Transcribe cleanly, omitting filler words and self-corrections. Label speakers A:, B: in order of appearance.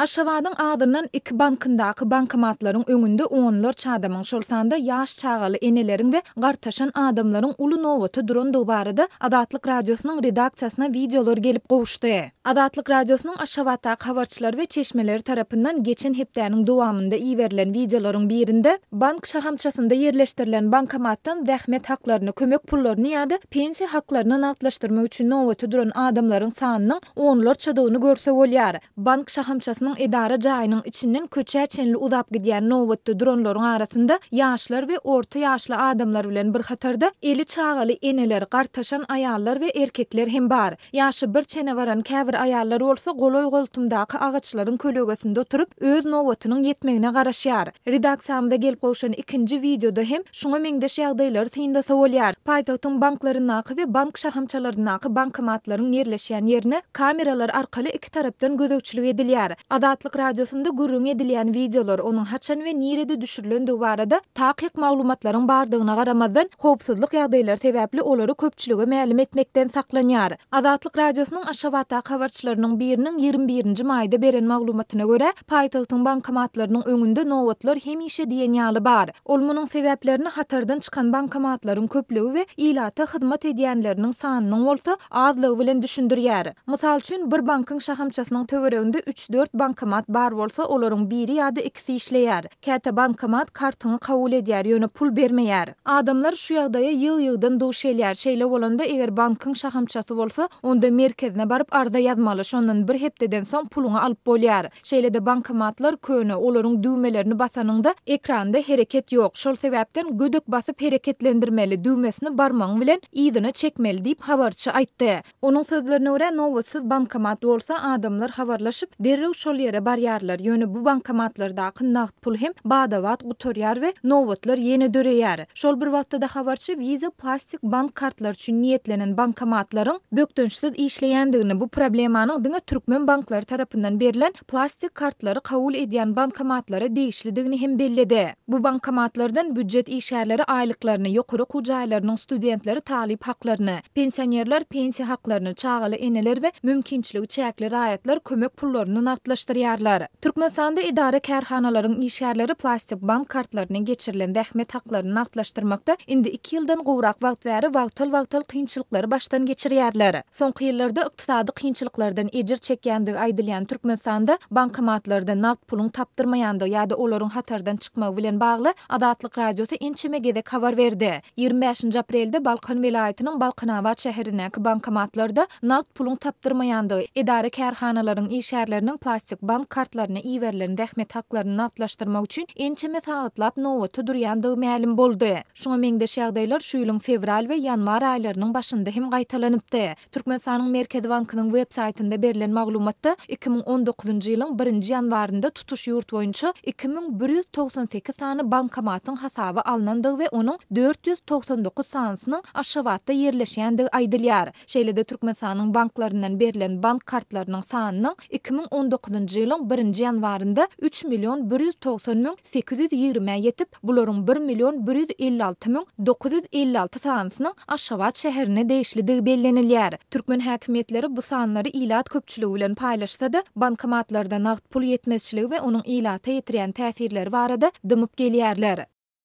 A: Aşgabadyň azyndan iki bankyndaky bankomatlaryň öňünde onlarça adamyň, şol sanda ýaş çagaly eneleriň we gartaşan adamlaryň uly nobata durandygy barada Azatlyk Radiosynyň redaksiýasyna wideolar gelip gowuşdy. Azatlyk Radiosynyň Aşgabatdaky habarçylary we çeşmeleri tarapyndan geçen hepdäniň dowamynda iberilen wideolaryň birinde, bank şahamçasynda ýerleşdirilen bankomatdan zähmet haklaryny, kömek pullaryny ýa-da pensiýa haklaryny nagtlaşdyrmak üçin nobata duran adamlaryň sanynyň onlarçadygyny görse bolýar. Bank şahamçasynyň edara jaýynyň içinden köçä çenli uzap gidýän nobatda duranlaryň arasynda ýaşlar we orta ýaşly adamlar bilen bir hatarda eli çagaly eneler, gartaşan aýallar we erkekler hem bar. Ýaşy bir çene baran käbir aýallar bolsa golaý-goltumdaky agaçlaryň kölegesinde oturyp, öz nobatynyň ýetmegine garaşýar. Redaksiýamyza gelip gowşan ikinji wideoda hem şuňa meňzeş ýagdaýlary synlasa bolýar. Paýtagtyň banklaryndaky we bank şahamçalaryndaky bankomatlaryň ýerleşýän ýerine kameralar arkaly iki tarapdan gözegçilik edilýär. Azatlyk Radiosynda gürrüňi edilýän wideolar, onuň haçan we nirede düşürilendigi barada takyk maglumatlaryň bardygyna garamazdan, howpsuzlyk ýagdaýlary sebäpli olary köpçülige mälim etmekden saklanýar. Azatlyk Radiosynyň Aşgabatdaky habarçylarynyň biriniň 21 nji maýda beren maglumatyna görä, paýtagtyň bankomatlarynyň öňünde nobatlar hemişe diýen ýaly bar. Ol munuň sebäplerini hatardan çykan bankomatlaryň köplügi we ilata hyzmat edýänleriniň sanynyň bolsa azlygy bilen düşündirýär. Mysal üçin, bir bankyň şahamçasynyň töwereginde üç-dört bankomat bar bolsa, olaryň biri ýa-da ikisi işleýär. Käte bankomat kartyňy kabul edýär, ýöne pul bermeýär. Adamlar şu ýagdaýa ýygy-ýygydan duş gelýär. Şeýle bolanda, eger bankyň şahamçasy bolsa, onda merkezine baryp arza ýazmaly, şondan bir hepdeden soň puluňy alyp bolýar. Şeýle-de bankomatlar köne, olaryň düwmelerini basanyňda, ekranda hereket ýok, şol sebäpden gödek basyp hereketlendirmeli, düwmesini barmagyň bilen yzyna çekmeli diýip, habarçy aýtdy. Onuň sözlerine görä, nobatsyz bankomat bolsa, adamlar habarlaşyp, derrew şol ýere barýarlar, ýöne bu bankomatlardaky nagt pul hem bada-bat gutarýar we nobatlar ýene döreýär. Şol bir wagtda-da habarçy Visa plastik bank kartlary üçin niýetlenen bankomatlaryň bökdençsiz işleýändigini, bu problemanyň diňe türkmen banklary tarapyndan berlen plastik kartlary kabul edýän bankomatlara degişlidigini hem belledi. Bu bankomatlardan býujet işgärleri aýlyklaryny, ýokary okuw jaýlarynyň studentleri talyp haklaryny, pensionerler pensiýa haklaryny, çagaly eneler we mümkinçiligi çäkli raýatlar kömek pullaryny nagtlaşdyrýarlar. Türkmenistanda edara-kärhanalaryň işgärleri plastik bank kartlaryna geçirilen zähmet haklaryny nagtlaşdyrmakda indi iki ýyldan gowrak wagt bäri wagtal-wagtal kynçylyklary başdan geçirýärler. Soňky ýyllarda ykdysady kynçylyklardan ejir çekýändigi aýdylýan Türkmenistanda bankomatlarda nagt puluň tapdyrmaýandygy ýa-da olaryň hatardan çykmagy bilen bagly Azatlyk Radiosy ençeme gezek habar berdi. 25-nji aprelde Balkan welaýatynyň Balkanabat şäherindäki bankomatlarda nagt puluň tapdyrmaýandygy, edara-kärhanalaryň işgärleriniň plastik bank kartlaryna iberilen zähmet haklaryny nagtlaşdyrmak üçin ençeme sagatlap nobata durýandygy mälim boldy. Şuňa meňzeş ýagdaýlar şu ýylyň fewral we ýanwar aýlarynyň başynda hem gaýtalanypdy. Türkmenistanyň Merkezi bankynyň web saýtynda berlen maglumatda, 2019-njy ýylyň birinji ýanwarynda tutuş ýurt boýunça 2198 sany bankomatyň hasaba alnandygy we onuň 499 sanysynyň Aşgabatda ýerleşýändigi aýdylýar. Şeýle-de Türkmenistanyň banklaryndan berlen bank kartlarynyň sanynyň 2019-njy ýylyň birinji ýanwarynda 3 190 820-ä ýetip, Bularyň bir million 156 956 sanysynyň Aşgabat şäherine degişlidigi bellenilýär. Türkmen häkimiýetleri bu sanlary ilat köpçüligi bilen paýlaşsa-da, bankomatlarda nagt pul ýetmezçiligi we onuň ilata ýetirýän täsirleri barada dymyp gelýärler.